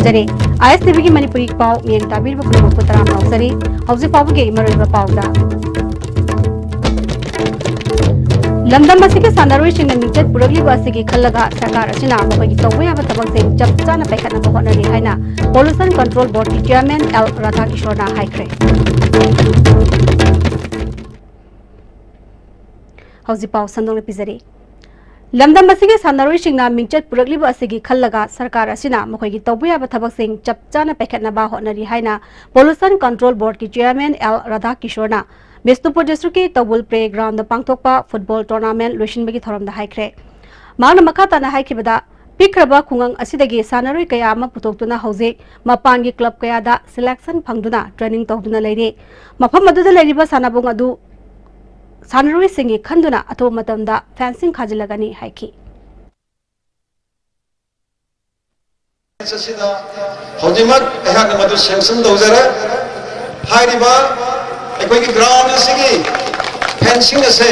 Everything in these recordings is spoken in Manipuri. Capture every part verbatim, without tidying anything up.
ꯖꯔꯤ꯫ ꯑꯥꯏ ꯑꯦꯁ ꯇꯤ ꯚꯤꯒꯤ ꯃꯅꯤꯄꯨꯔꯤ ꯄꯥꯎ ꯃꯤꯠꯌꯦꯡ ꯇꯥꯕꯤꯔꯤꯕ ꯄꯨꯝꯅꯃꯛꯄꯨ ꯇꯔꯥꯝꯅ ꯑꯣꯛꯆꯔꯤ꯫ ꯍꯧꯖꯤꯛ ꯐꯥꯎꯕꯒꯤ ꯃꯔꯨꯑꯣꯏꯕ ꯄꯥꯎꯗ꯫ ꯂꯝꯗꯝ ꯑꯁꯤꯒꯤ ꯁꯥꯟꯅꯔꯣꯏꯁꯤꯡꯅ ꯃꯤꯡꯆꯠ ꯄꯨꯔꯛꯂꯤꯕ ꯑꯁꯤꯒꯤ ꯈꯜꯂꯒ ꯁꯔꯀꯥꯔ ꯑꯁꯤꯅ ꯃꯈꯣꯏꯒꯤ ꯇꯧꯕ ꯌꯥꯕ ꯊꯕꯛꯁꯤꯡ ꯆꯞ ꯆꯥꯅ ꯄꯥꯏꯈꯠꯅꯕ ꯍꯣꯠꯅꯔꯤ ꯍꯥꯏꯅ Pollution Control Boardꯀꯤ Chairman ꯑꯦꯜ ꯔꯥꯙꯥꯀꯤꯁꯣꯔꯅ ꯍꯥꯏꯈ꯭ꯔꯦ꯫ ꯍꯧꯖꯤꯛ ꯄꯥꯎ ꯁꯟꯗꯣꯛꯅ ꯄꯤꯖꯔꯤ꯫ ꯂꯝꯗꯝ ꯑꯁꯤꯒꯤ ꯁꯥꯟꯅꯔꯣꯏꯁꯤꯡꯅ ꯃꯤꯡꯆꯠ ꯄꯨꯔꯛꯂꯤꯕ ꯑꯁꯤꯒꯤ ꯈꯜꯂꯒ ꯁꯔꯀꯥꯔ ꯑꯁꯤꯅ ꯃꯈꯣꯏꯒꯤ ꯇꯧꯕ ꯌꯥꯕ ꯊꯕꯛꯁꯤꯡ ꯆꯞ ꯆꯥꯅ ꯄꯥꯏꯈꯠꯅꯕ ꯍꯣꯠꯅꯔꯤ ꯍꯥꯏꯅ Pollution Control Boardꯀꯤ Chairman ꯑꯦꯜ ꯔꯥꯙꯥꯀꯤꯁꯣꯔꯅ ꯕꯤꯁꯅꯨꯄꯨꯔ districtꯀꯤ ꯇꯧꯕꯨꯜ playgroundꯗ ꯄꯥꯡꯊꯣꯛꯄ football tournament ꯂꯣꯏꯁꯤꯟꯕꯒꯤ ꯊꯧꯔꯝꯗ ꯍꯥꯏꯈ꯭ꯔꯦ꯫ ꯃꯍꯥꯛꯅ ꯃꯈꯥ ꯇꯥꯅ ꯍꯥꯏꯈꯤꯕꯗ, ꯄꯤꯛꯈ꯭ꯔꯕ ꯈꯨꯡꯒꯪ ꯑꯁꯤꯗꯒꯤ ꯁꯥꯟꯅꯔꯣꯏ ꯀꯌꯥ ꯑꯃ ꯄꯨꯊꯣꯛꯇꯨꯅ ꯍꯧꯖꯤꯛ ꯃꯄꯥꯟꯒꯤ club ꯀꯌꯥꯗ selection ꯐꯪꯗꯨꯅ training ꯇꯧꯗꯨꯅ ꯂꯩꯔꯤ꯫ ꯃꯐꯝ ꯑꯗꯨꯗ ꯂꯩꯔꯤꯕ ꯁꯥꯟꯅꯕꯨꯡ ꯑꯗꯨ ꯁꯥꯟꯅꯔꯣꯏꯁꯤꯡꯒꯤ ꯈꯟꯗꯨꯅ ꯑꯊꯨꯕ ꯃꯇꯝꯗ fencing ꯈꯥꯖꯤꯜꯂꯒꯅꯤ ꯍꯥꯏꯈꯤ꯫ ꯑꯁꯤꯗ ꯍꯧꯖꯤꯛꯃꯛ ꯑꯩꯍꯥꯛꯅ ꯃꯗꯨ sanction ꯇꯧꯖꯔꯦ꯫ ꯍꯥꯏꯔꯤꯕ ꯑꯩꯈꯣꯏꯒꯤ ground ꯑꯁꯤꯒꯤ fencing ꯑꯁꯦ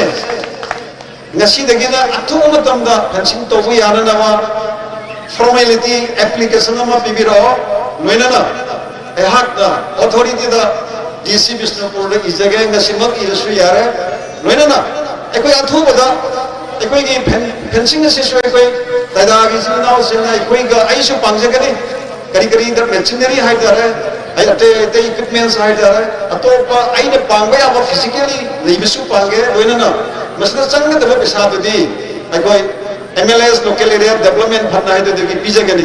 ꯉꯁꯤꯗꯒꯤꯅ ꯑꯊꯨꯕ ꯃꯇꯝꯗ fencing ꯇꯧꯕ ꯌꯥꯅꯅꯕ formality application ꯑꯃ ꯄꯤꯕꯤꯔꯛꯑꯣ꯫ ꯂꯣꯏꯅꯅ ꯑꯩꯍꯥꯛꯅ authorityꯗ, ꯗꯤ ꯁꯤ ꯕꯤꯁꯅꯨꯄꯨꯔꯗ ꯏꯖꯒꯦ, ꯉꯁꯤꯃꯛ ꯏꯔꯁꯨ ꯌꯥꯔꯦ꯫ ꯂꯣꯏꯅꯅ ꯑꯩꯈꯣꯏ ꯑꯊꯨꯕꯗ ꯑꯩꯈꯣꯏꯒꯤ ꯐꯦꯟ-, fencing ꯑꯁꯤꯁꯨ ꯑꯩꯈꯣꯏ ꯇꯥꯏꯗꯥꯒꯤ ꯏꯆꯤꯟ ꯏꯅꯥꯎꯁꯤꯡꯅ ꯑꯩꯈꯣꯏꯒ, ꯑꯩꯁꯨ ꯄꯥꯡꯖꯒꯅꯤ꯫ ꯀꯔꯤ ꯀꯔꯤꯗ machinery ꯍꯥꯏꯇꯥꯔꯦ, ꯑꯩ ꯑꯇꯩ ꯑꯇꯩ equipments ꯍꯥꯏꯇꯥꯔꯦ, ꯑꯇꯣꯞꯄ ꯑꯩꯅ ꯄꯥꯡꯕ ꯌꯥꯕ physically ꯂꯩꯕꯁꯨ ꯄꯥꯡꯒꯦ꯫ ꯂꯣꯏꯅꯅ ꯃꯁꯤꯗ ꯆꯪꯒꯗꯕ ꯄꯩꯁꯥꯗꯨꯗꯤ ꯑꯩꯈꯣꯏ M L A's Local Area Development Fund ꯍꯥꯏꯗꯨꯗꯒꯤ ꯄꯤꯖꯒꯅꯤ꯫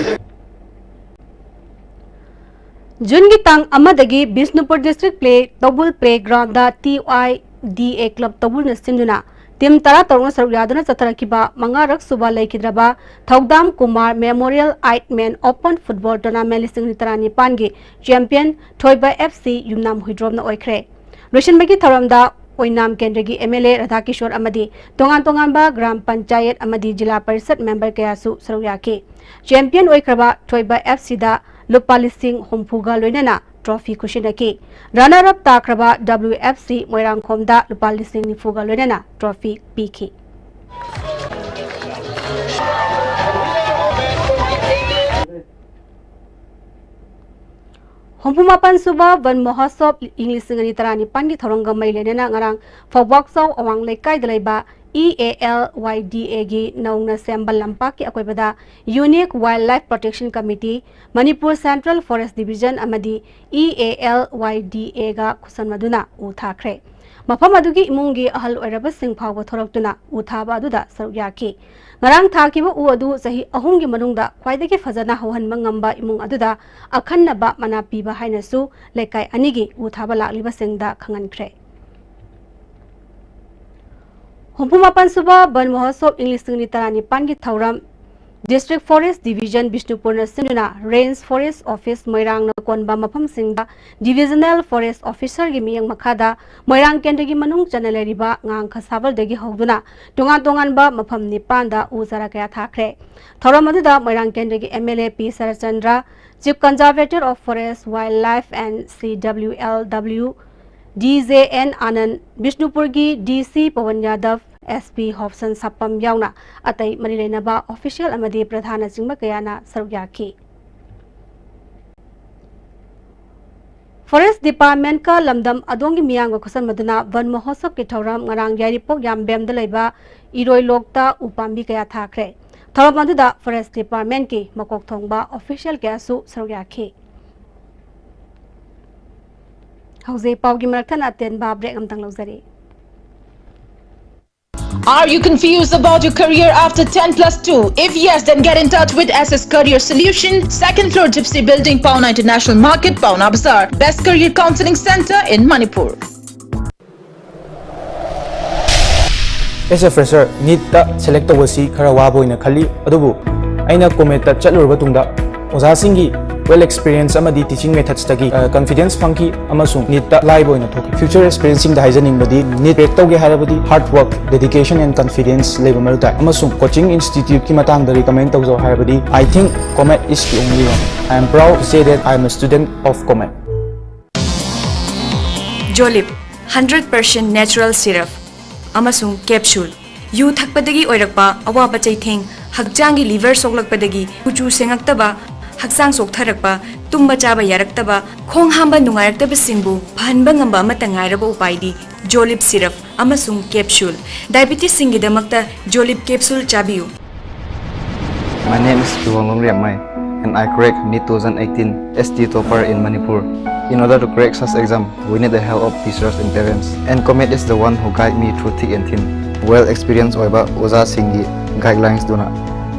ꯖꯨꯟꯒꯤ ꯇꯥꯡ ꯑꯃꯗꯒꯤ Bishnupur district play, ꯇꯧꯕꯨꯜ playgroundꯗ T Y D A club ꯇꯧꯕꯨꯜꯅ ꯁꯤꯟꯗꯨꯅ team ꯇꯔꯥꯇꯔꯨꯛꯅ ꯁꯔꯨꯛ ꯌꯥꯗꯨꯅ ꯆꯠꯊꯔꯛꯈꯤꯕ ꯃꯉꯥꯔꯛ ꯁꯨꯕ ꯂꯩꯈꯤꯗ꯭ꯔꯕ ꯊꯧꯗꯥꯝ Kumar Memorial Eight Man Open Football Tournament ꯂꯤꯁꯤꯡ ꯑꯅꯤ ꯇꯔꯥꯅꯤꯄꯥꯟꯒꯤ champion ꯊꯣꯏꯕ F C ꯌꯨꯝꯅꯥꯝ ꯍꯨꯏꯗ꯭ꯔꯣꯝꯅ ꯑꯣꯏꯈ꯭ꯔꯦ꯫ ꯂꯣꯏꯁꯤꯟꯕꯒꯤ ꯊꯧꯔꯝꯗ ꯑꯣꯏꯅꯥꯝ ꯀꯦꯟꯗ꯭ꯔꯒꯤ M L A ꯔꯥꯙꯥꯀꯤꯁꯣꯔ ꯑꯃꯗꯤ ꯇꯣꯉꯥꯟ ꯇꯣꯉꯥꯟꯕ ꯒ꯭ꯔꯥꯝ ꯄꯟꯆꯥꯌꯠ ꯑꯃꯗꯤ ꯖꯤꯂꯥ ꯄꯔꯤꯁꯠ member ꯀꯌꯥꯁꯨ ꯁꯔꯨꯛ ꯌꯥꯈꯤ꯫ Champion ꯑꯣꯏꯈ꯭ꯔꯕ ꯊꯣꯏꯕ F Cꯗ ꯂꯨꯄꯥ ꯂꯤꯁꯤꯡ ꯍꯨꯝꯐꯨꯒ ꯂꯣꯏꯅꯅ trophy ꯈꯨꯠꯁꯤꯟꯅꯈꯤ꯫ Runner up ꯇꯥꯈ꯭ꯔꯕ W F C ꯃꯣꯏꯔꯥꯡꯈꯣꯝꯗ ꯂꯨꯄꯥ ꯂꯤꯁꯤꯡ ꯅꯤꯐꯨꯒ ꯂꯣꯏꯅꯅ trophy ꯄꯤꯈꯤ꯫ ꯍꯨꯝꯐꯨ ꯃꯥꯄꯟ ꯁꯨꯕ ꯕꯟ ꯃꯍꯣꯠꯁꯣꯞ ꯏꯪ ꯂꯤꯁꯤꯡ ꯑꯅꯤ ꯇꯔꯥꯅꯤꯄꯥꯟꯒꯤ ꯊꯧꯔꯝꯒ ꯃꯔꯤ ꯂꯩꯅꯅ ꯉꯔꯥꯡ ꯐꯧꯕꯥꯛꯆꯧ ꯑꯋꯥꯡ ꯂꯩꯀꯥꯏꯗ ꯂꯩꯕ E A L Y D A ꯒꯤ ꯅꯧꯅ ꯁꯦꯝꯕ ꯂꯝꯄꯥꯛꯀꯤ ꯑꯀꯣꯏꯕꯗ Unique Wildlife Protection Committee, Manipur Central Forest Division ꯑꯃꯗꯤ E A L Y D A ꯒ ꯈꯨꯠꯁꯝꯅꯗꯨꯅ ꯎ ꯊꯥꯈ꯭ꯔꯦ꯫ ꯃꯐꯝ ꯑꯗꯨꯒꯤ ꯏꯃꯨꯡꯒꯤ ꯑꯍꯜ ꯑꯣꯏꯔꯕꯁꯤꯡ ꯐꯥꯎꯕ ꯊꯣꯔꯛꯇꯨꯅ ꯎ ꯊꯥꯕ ꯑꯗꯨꯗ ꯁꯔꯨꯛ ꯌꯥꯈꯤ꯫ ꯉꯔꯥꯡ ꯊꯥꯈꯤꯕ ꯎ ꯑꯗꯨ ꯆꯍꯤ ꯑꯍꯨꯝꯒꯤ ꯃꯅꯨꯡꯗ ꯈ꯭ꯋꯥꯏꯗꯒꯤ ꯐꯖꯅ ꯍꯧꯍꯟꯕ ꯉꯝꯕ ꯏꯃꯨꯡ ꯑꯗꯨꯗ ꯑꯈꯟꯅꯕ ꯃꯅꯥ ꯄꯤꯕ ꯍꯥꯏꯅꯁꯨ ꯂꯩꯀꯥꯏ ꯑꯅꯤꯒꯤ ꯎ ꯊꯥꯕ ꯂꯥꯛꯂꯤꯕꯁꯤꯡꯗ ꯈꯪꯍꯟꯈ꯭ꯔꯦ꯫ ꯍꯨꯝꯐꯨ ꯃꯥꯄꯟ ꯁꯨꯕ ꯕꯟ ꯃꯍꯣꯠꯁꯣꯞ ꯏꯪ ꯂꯤꯁꯤꯡ ꯑꯅꯤ ꯇꯔꯥꯅꯤꯄꯥꯟꯒꯤ ꯊꯧꯔꯝ District Forest Division ꯕꯤꯁꯅꯨꯄꯨꯔꯅ ꯁꯤꯟꯗꯨꯅ Range Forest Office ꯃꯣꯏꯔꯥꯡꯅ ꯀꯣꯟꯕ ꯃꯐꯝꯁꯤꯡꯗ Divisional Forest Officer ꯒꯤ ꯃꯤꯠꯌꯦꯡ ꯃꯈꯥꯗ ꯃꯣꯏꯔꯥꯡ ꯀꯦꯟꯗ꯭ꯔꯒꯤ ꯃꯅꯨꯡ ꯆꯟꯅ ꯂꯩꯔꯤꯕ ꯉꯥꯡꯈ ꯁꯥꯕꯜꯗꯒꯤ ꯍꯧꯗꯨꯅ ꯇꯣꯉꯥꯟ ꯇꯣꯉꯥꯟꯕ ꯃꯐꯝ ꯅꯤꯄꯥꯟꯗ ꯎ ꯆꯥꯔꯥ ꯀꯌꯥ ꯊꯥꯈ꯭ꯔꯦ꯫ ꯊꯧꯔꯝ ꯑꯗꯨꯗ ꯃꯣꯏꯔꯥꯡ ꯀꯦꯟꯗ꯭ꯔꯒꯤ M L A P Saratchandra, Chief Conservator of Forest, Wildlife and C W L W, D J N Anand, ꯕꯤꯁꯅꯨꯄꯨꯔꯒꯤ D C Pawan ꯌꯥꯗꯕ, S P ꯍꯣꯞꯁꯟ ꯁꯥꯄꯝ ꯌꯥꯎꯅ ꯑꯇꯩ ꯃꯔꯤ ꯂꯩꯅꯕ official ꯑꯃꯗꯤ ꯄ꯭ꯔꯙꯥꯟꯅꯆꯤꯡꯕ ꯀꯌꯥꯅ ꯁꯔꯨꯛ ꯌꯥꯈꯤ꯫ Forest Department ꯀ ꯂꯝꯗꯝ ꯑꯗꯣꯝꯒꯤ ꯃꯤꯌꯥꯝꯒ ꯈꯨꯠꯁꯝꯅꯗꯨꯅ ꯕꯟ ꯃꯍꯣꯠꯁꯕꯀꯤ ꯊꯧꯔꯝ ꯉꯔꯥꯡ ꯌꯥꯏꯔꯤꯄꯣꯛ ꯌꯥꯝꯕꯦꯝꯗ ꯂꯩꯕ ꯏꯔꯣꯏ ꯂꯣꯛꯇ ꯎ ꯄꯥꯝꯕꯤ ꯀꯌꯥ ꯊꯥꯈ꯭ꯔꯦ꯫ ꯊꯧꯔꯝ ꯑꯗꯨꯗ Forest Department ꯀꯤ ꯃꯀꯣꯛ ꯊꯣꯡꯕ official ꯀꯌꯥꯁꯨ ꯁꯔꯨꯛ ꯌꯥꯈꯤ꯫ ꯍꯧꯖꯤꯛ ꯄꯥꯎꯒꯤ ꯃꯔꯛ ꯊꯠꯅ ꯑꯇꯦꯟꯕ break ꯑꯃꯇꯪ ꯂꯧꯖꯔꯤ꯫ Are you confused about your career after ten plus two? If yes, then get in touch with S S Career Solution, second floor Gypsy Building, Paona International Market, Paona Bazaar. Best career counseling center in Manipur. As a fresher, NEET ꯇ select ꯇꯧꯕꯁꯤ ꯈꯔ ꯋꯥꯕ ꯑꯣꯏꯅ ꯈꯜꯂꯤ, ꯑꯗꯨꯕꯨ ꯑꯩꯅ COMET ꯇ ꯆꯠꯂꯨꯔꯕ ꯇꯨꯡꯗ ꯑꯣꯖꯥꯁꯤꯡꯒꯤ well experience ꯑꯃꯗꯤ teaching methods ꯇꯒꯤ, ꯑ, confidence ꯐꯪꯈꯤ ꯑꯃꯁꯨꯡ NEET ꯇ ꯂꯥꯏꯕ ꯑꯣꯏꯅ ꯊꯣꯛꯈꯤ꯫ Future aspirant ꯁꯤꯡꯗ ꯍꯥꯏꯖꯅꯤꯡꯕꯗꯤ, NEET crack ꯇꯧꯒꯦ ꯍꯥꯏꯔꯕꯗꯤ hard work, dedication and confidence ꯂꯩꯕ ꯃꯔꯨ ꯇꯥꯏ, ꯑꯃꯁꯨꯡ coaching institute ꯀꯤ ꯃꯇꯥꯡꯗ recommend ꯇꯧꯖꯧ ꯍꯥꯏꯔꯕꯗꯤ, I think COMET is the only one. I am proud to say that I am a student of COMET. Jolib, hundred percent natural syrup ꯑꯃꯁꯨꯡ capsule꯫ ꯌꯨ ꯊꯛꯄꯗꯒꯤ ꯑꯣꯏꯔꯛꯄ ꯑꯋꯥꯕ ꯆꯩꯊꯦꯡ, ꯍꯛꯆꯥꯡꯒꯤ liver ꯁꯣꯛꯂꯛꯄꯗꯒꯤ ꯀꯨꯆꯨ ꯁꯦꯡꯉꯛꯇꯕ, ꯍꯛꯆꯥꯡ ꯁꯣꯛꯊꯔꯛꯄ, ꯇꯨꯝꯕ ꯆꯥꯕ ꯌꯥꯔꯛꯇꯕ, ꯈꯣꯡ ꯍꯥꯝꯕ ꯅꯨꯡꯉꯥꯏꯔꯛꯇꯕꯁꯤꯡꯕꯨ ꯐꯍꯟꯕ ꯉꯝꯕ ꯑꯃꯠꯇ ꯉꯥꯏꯔꯕ ꯎꯄꯥꯏꯗꯤ ꯖꯣꯂꯤꯞ ꯁꯤꯔꯞ ꯑꯃꯁꯨꯡ ꯀꯦꯞꯁꯨꯜ꯫ ꯗꯥꯏꯕꯤꯇꯤꯁꯁꯤꯡꯒꯤꯗꯃꯛꯇ ꯖꯣꯂꯤꯞ ꯀꯦꯞꯁꯨꯜ ꯆꯥꯕꯤꯌꯨ꯫ My name is Kiwang Longriam Mai, and I cracked NEET two thousand eighteen S T topper in Manipur. In order to crack such exam, we need the help of teachers and parents. And Comet is the one who guide me through thick and thin. Well experienced ꯑꯣꯏꯕ ꯑꯣꯖꯥꯁꯤꯡꯒꯤ guidelines ꯗꯨꯅ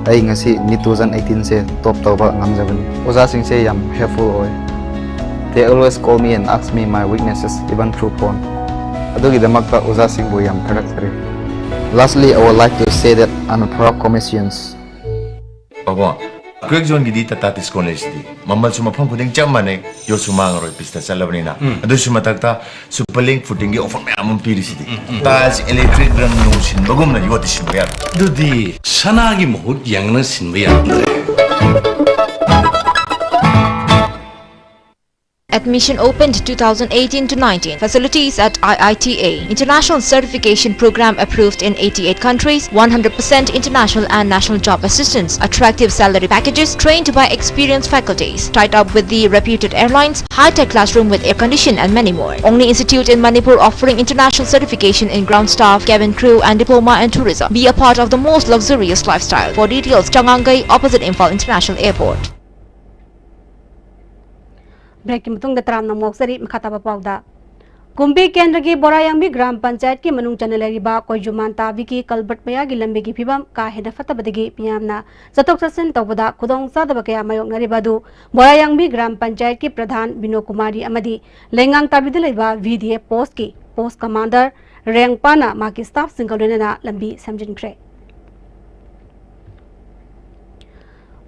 ꯑꯩ ꯉꯁꯤ NEET two thousand eighteen ꯁꯦ top ꯇꯧꯕ ꯉꯝꯖꯕꯅꯤ꯫ ꯑꯣꯖꯥꯁꯤꯡꯁꯦ ꯌꯥꯝ helpful ꯑꯣꯏ꯫ They always call me and ask me my weaknesses, even through phone. ꯑꯗꯨꯒꯤꯗꯃꯛꯇ ꯑꯣꯖꯥꯁꯤꯡꯕꯨ ꯌꯥꯝ ꯊꯥꯒꯠꯆꯔꯤ꯫ Lastly, I would like to say that I'm a proud Cometians. ꯄꯥꯕꯣ, ꯀ꯭ꯋꯦꯛ ꯖꯣꯟꯒꯤꯗꯤ ꯇꯥꯇꯥ ꯗꯤꯁꯀꯥꯎꯟ ꯂꯩꯁꯤꯗꯤ꯫ ꯃꯃꯜꯁꯨ ꯃꯐꯝ ꯈꯨꯗꯤꯡ ꯆꯞ ꯃꯥꯟꯅꯩ, ꯌꯣꯠꯁꯨ ꯃꯥꯡꯉꯔꯣꯏ ꯄꯤꯁꯇ ꯆꯠꯂꯕꯅꯤꯅ꯫ ꯑꯗꯨꯁꯨ ꯃꯊꯛꯇ ꯁꯨꯄꯔ ꯂꯤꯡ ꯐꯨꯇꯤꯡꯒꯤ ꯑꯣꯐꯔ ꯃꯌꯥꯝ ꯑꯃ ꯄꯤꯔꯤꯁꯤꯗꯤ꯫ ꯇꯥꯏꯜꯁ ꯏꯂꯦꯛꯇ꯭ꯔꯤꯛ ꯔꯪ ꯅꯨꯡ ꯁꯤꯟꯕꯒꯨꯝꯅ ꯌꯣꯠꯇꯤ ꯁꯤꯟꯕ ꯌꯥꯔꯣꯏ꯫ ꯑꯗꯨꯗꯤ ꯁꯅꯥꯒꯤ ꯃꯍꯨꯠ ꯌꯥꯡꯅ ꯁꯤꯟꯕ ꯌꯥꯔꯝꯗ꯭ꯔꯦ꯫ Admission opened two thousand eighteen to nineteen. Facilities at I I T A. International certification program approved in eighty-eight countries, one hundred percent international and national job assistance, attractive salary packages, trained by experienced faculties, tied up with the reputed airlines, high-tech classroom with air condition and many more. Only institute in Manipur offering international certification in ground staff, cabin crew and diploma and tourism. Be a part of the most luxurious lifestyle. For details, Changangai, opposite Imphal International Airport. ꯕ꯭ꯔꯦꯛꯀꯤ ꯃꯇꯨꯡꯗ ꯇꯔꯥꯝꯅ ꯑꯃꯨꯛ ꯑꯣꯛꯆꯔꯤ꯫ ꯃꯈꯥ ꯇꯥꯕ ꯄꯥꯎꯗ, ꯀꯨꯝꯕꯤ ꯀꯦꯟꯗ꯭ꯔꯒꯤ ꯕꯣꯔꯥꯌꯥꯡꯕꯤ ꯒ꯭ꯔꯥꯝ ꯄꯟꯆꯥꯌꯠꯀꯤ ꯃꯅꯨꯡ ꯆꯟꯅ ꯂꯩꯔꯤꯕ ꯀꯣꯏꯖꯨꯃꯥꯟ ꯇꯥꯕꯤꯒꯤ ꯀꯜꯕꯔꯠ ꯃꯌꯥꯒꯤ ꯂꯝꯕꯤꯒꯤ ꯐꯤꯕꯝ ꯀꯥ ꯍꯦꯟꯅ ꯐꯠꯇꯕꯗꯒꯤ ꯃꯤꯌꯥꯝꯅ ꯆꯠꯊꯣꯛ ꯆꯠꯁꯤꯟ ꯇꯧꯕꯗ ꯈꯨꯗꯣꯡ ꯆꯥꯗꯕ ꯀꯌꯥ ꯃꯥꯌꯣꯛꯅꯔꯤꯕ ꯑꯗꯨ ꯕꯣꯔꯥꯌꯥꯡꯕꯤ ꯒ꯭ꯔꯥꯝ ꯄꯟꯆꯥꯌꯠꯀꯤ ꯄ꯭ꯔꯙꯥꯟ ꯕꯤꯅꯣ ꯀꯨꯃꯥꯔꯤ ꯑꯃꯗꯤ ꯂꯩꯉꯥꯡ ꯇꯥꯕꯤꯗ ꯂꯩꯕ ꯚꯤ ꯗꯤ ꯑꯦꯐ ꯄꯣꯁꯀꯤ ꯄꯣꯁ ꯀꯃꯥꯟꯗꯔ ꯔꯦꯡꯄꯥꯅ ꯃꯍꯥꯛꯀꯤ ꯁ꯭ꯇꯥꯐꯁꯤꯡꯒ ꯂꯣꯏꯅꯅ ꯂꯝꯕꯤ ꯁꯦꯝꯖꯤꯟꯈ꯭ꯔꯦ꯫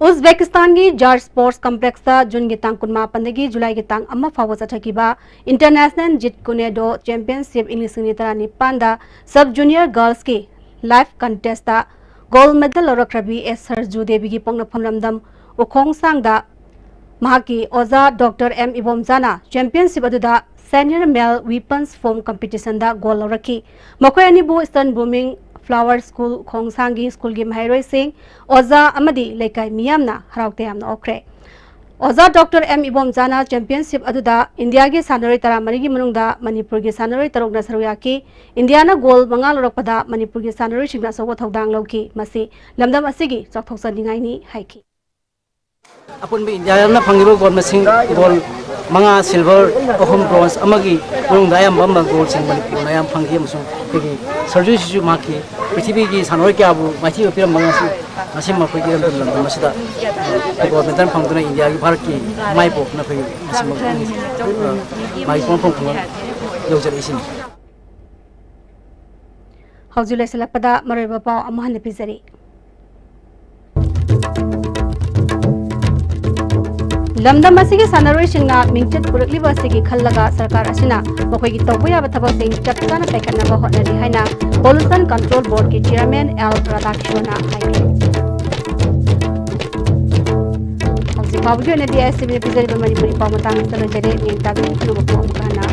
ꯎꯖꯕꯦꯀꯤꯁꯇꯥꯟꯒꯤ ꯖꯥꯔ ꯁ꯭ꯄꯣꯔꯠꯁ ꯀꯝꯄ꯭ꯂꯦꯛꯁꯇ ꯖꯨꯟꯒꯤ ꯇꯥꯡ ꯀꯨꯟꯃꯥꯄꯟꯗꯒꯤ ꯖꯨꯂꯥꯏꯒꯤ ꯇꯥꯡ ꯑꯃ ꯐꯥꯎꯕ ꯆꯠꯊꯈꯤꯕ ꯏꯟꯇꯔꯅꯦꯁꯅꯦꯜ ꯖꯤꯠ ꯀꯨꯅꯦꯗꯣ ꯆꯦꯝꯄꯤꯌꯟꯁꯤꯞ ꯏꯪ ꯂꯤꯁꯤꯡ ꯑꯅꯤ ꯇꯔꯥꯅꯤꯄꯥꯟꯗ ꯁꯕ ꯖꯨꯅꯤꯌꯔ ꯒꯔꯜꯁꯀꯤ ꯂꯥꯏꯐ ꯀꯟꯇꯦꯁꯇ ꯒꯣꯜ ꯃꯦꯗꯜ ꯂꯧꯔꯛꯈ꯭ꯔꯕꯤ ꯑꯦꯁ ꯁꯔꯖꯨ ꯗꯦꯕꯤꯒꯤ ꯄꯣꯛꯅꯐꯝ ꯂꯝꯗꯝ ꯎꯈꯣꯡꯁꯥꯡꯗ ꯃꯍꯥꯛꯀꯤ ꯑꯣꯖꯥ ꯗꯣꯛꯇꯔ ꯑꯦꯝ ꯏꯕꯣꯝꯆꯥꯅ ꯆꯦꯝꯄꯤꯌꯟꯁꯤꯞ ꯑꯗꯨꯗ ꯁꯦꯅꯤꯌꯔ ꯃꯦꯜ ꯋꯤꯄꯟꯁ ꯐꯣꯝ ꯀꯝꯄꯤꯇꯤꯁꯟꯗ ꯒꯣꯜ ꯂꯧꯔꯛꯈꯤ꯫ ꯃꯈꯣꯏ ꯑꯅꯤꯕꯨ ꯏꯁꯇꯔꯟ ꯕ꯭ꯂꯨꯃꯤꯡ ꯐ꯭ꯂꯥꯋꯔ ꯁ꯭ꯀꯨꯜ ꯎꯈꯣꯡꯁꯥꯡꯒꯤ ꯁ꯭ꯀꯨꯜꯒꯤ ꯃꯍꯩꯔꯣꯏꯁꯤꯡ, ꯑꯣꯖꯥ ꯑꯃꯗꯤ ꯂꯩꯀꯥꯏ ꯃꯤꯌꯥꯝꯅ ꯍꯔꯥꯎ ꯇꯌꯥꯝꯅ ꯑꯣꯛꯈ꯭ꯔꯦ꯫ ꯑꯣꯖꯥ ꯗꯣꯛꯇꯔ ꯑꯦꯝ ꯏꯕꯣꯝꯆꯥꯅ ꯆꯦꯝꯄꯤꯌꯟꯁꯤꯞ ꯑꯗꯨꯗ ꯏꯟꯗꯤꯌꯥꯒꯤ ꯁꯥꯟꯅꯔꯣꯏ ꯇꯔꯥꯃꯔꯤꯒꯤ ꯃꯅꯨꯡꯗ ꯃꯅꯤꯄꯨꯔꯒꯤ ꯁꯥꯟꯅꯔꯣꯏ ꯇꯔꯨꯛꯅ ꯁꯔꯨꯛ ꯌꯥꯈꯤ꯫ ꯏꯟꯗꯤꯌꯥꯅ ꯒꯣꯜ ꯃꯉꯥ ꯂꯧꯔꯛꯄꯗ ꯃꯅꯤꯄꯨꯔꯒꯤ ꯁꯥꯟꯅꯔꯣꯏꯁꯤꯡꯅ ꯑꯆꯧꯕ ꯊꯧꯗꯥꯡ ꯂꯧꯈꯤ꯫ ꯃꯁꯤ ꯂꯝꯗꯝ ꯑꯁꯤꯒꯤ ꯆꯥꯎꯊꯣꯛꯆꯅꯤꯡꯉꯥꯏꯅꯤ ꯍꯥꯏꯈꯤ꯫ ꯑꯄꯨꯟꯕ ꯏꯟꯗꯤꯌꯥꯅ ꯐꯪꯂꯤꯕ ꯒꯣꯜ ꯃꯁꯤꯡ, ꯒꯣꯜ ꯃꯉꯥ ꯁꯤꯜꯚꯔ, ꯑꯍꯨꯝ ꯕ꯭ꯔꯣꯟꯖ ꯑꯃꯒꯤ ꯃꯅꯨꯡꯗ ꯑꯌꯥꯝꯕ ꯑꯃ ꯒꯣꯜꯁꯤꯡ ꯃꯅꯤꯄꯨꯔꯅ ꯑꯌꯥꯝꯕ ꯐꯪꯈꯤ ꯑꯃꯁꯨꯡ ꯑꯩꯈꯣꯏꯒꯤ ꯁꯔꯨꯛꯁꯤꯁꯨ ꯃꯍꯥꯛꯀꯤ ꯄ꯭ꯔꯤꯊꯤꯕꯤꯒꯤ ꯁꯥꯟꯅꯔꯣꯏ ꯀꯌꯥꯕꯨ ꯃꯥꯏꯊꯤꯕ ꯄꯤꯔꯝꯕ ꯉꯁꯤ, ꯉꯁꯤ ꯃꯈꯣꯏꯒꯤ ꯏꯔꯝꯗꯝ ꯂꯝꯗꯝ ꯑꯁꯤꯗ ꯒꯣꯜ ꯃꯦꯗꯜ ꯐꯪꯗꯨꯅ ꯏꯟꯗꯤꯌꯥꯒꯤ, ꯚꯥꯔꯠꯀꯤ ꯃꯥꯏ ꯄꯣꯛꯅ ꯑꯩꯈꯣꯏꯒꯤ ꯉꯁꯤꯃꯛ, ꯑ, ꯃꯥꯒꯤ ꯄꯣꯛꯅꯐꯝ ꯈꯨꯡꯒꯪ ꯌꯧꯖꯔꯛꯏꯁꯤꯅꯤ꯫ ꯍꯧꯖꯤꯛ ꯂꯣꯏꯁꯤꯜꯂꯛꯄꯗ ꯃꯔꯨꯑꯣꯏꯕ ꯄꯥꯎ ꯑꯃꯨꯛ ꯍꯟꯅ ꯄꯤꯖꯔꯤ꯫ ꯂꯝꯗꯝ ꯑꯁꯤꯒꯤ ꯁꯥꯟꯅꯔꯣꯏꯁꯤꯡꯅ ꯃꯤꯡꯆꯠ ꯄꯨꯔꯛꯂꯤꯕ ꯑꯁꯤꯒꯤ ꯈꯜꯂꯒ ꯁꯔꯀꯥꯔ ꯑꯁꯤꯅ ꯃꯈꯣꯏꯒꯤ ꯇꯧꯕ ꯌꯥꯕ ꯊꯕꯛꯁꯤꯡ ꯆꯞ ꯆꯥꯅ ꯄꯥꯏꯈꯠꯅꯕ ꯍꯣꯠꯅꯔꯤ ꯍꯥꯏꯅ ꯄꯣꯂꯨꯁꯟ ꯀꯟꯇ꯭ꯔꯣꯜ ꯕꯣꯔꯗꯀꯤ ꯆꯤꯌꯔꯃꯦꯟ ꯑꯦꯜ ꯔꯥꯙꯥꯀ꯭ꯔꯤꯁꯅꯅ ꯍꯥꯏꯈꯤ꯫ ꯍꯧꯖꯤꯛ ꯐꯥꯎꯕꯒꯤ ꯑꯣꯏꯅꯗꯤ ꯑꯦꯁ ꯁꯤ ꯕꯤꯅ ꯄꯤꯖꯔꯤꯕ ꯃꯅꯤꯄꯨꯔꯤ ꯄꯥꯎ ꯃꯇꯥꯡ ꯑꯁꯤꯗ ꯂꯣꯏꯖꯔꯦ꯫ ꯃꯤꯌꯦꯡ ꯇꯥꯕꯤꯔꯤꯕ ꯄꯨꯝꯅꯃꯛꯄꯨ ꯑꯃꯨꯛ ꯍꯟꯅ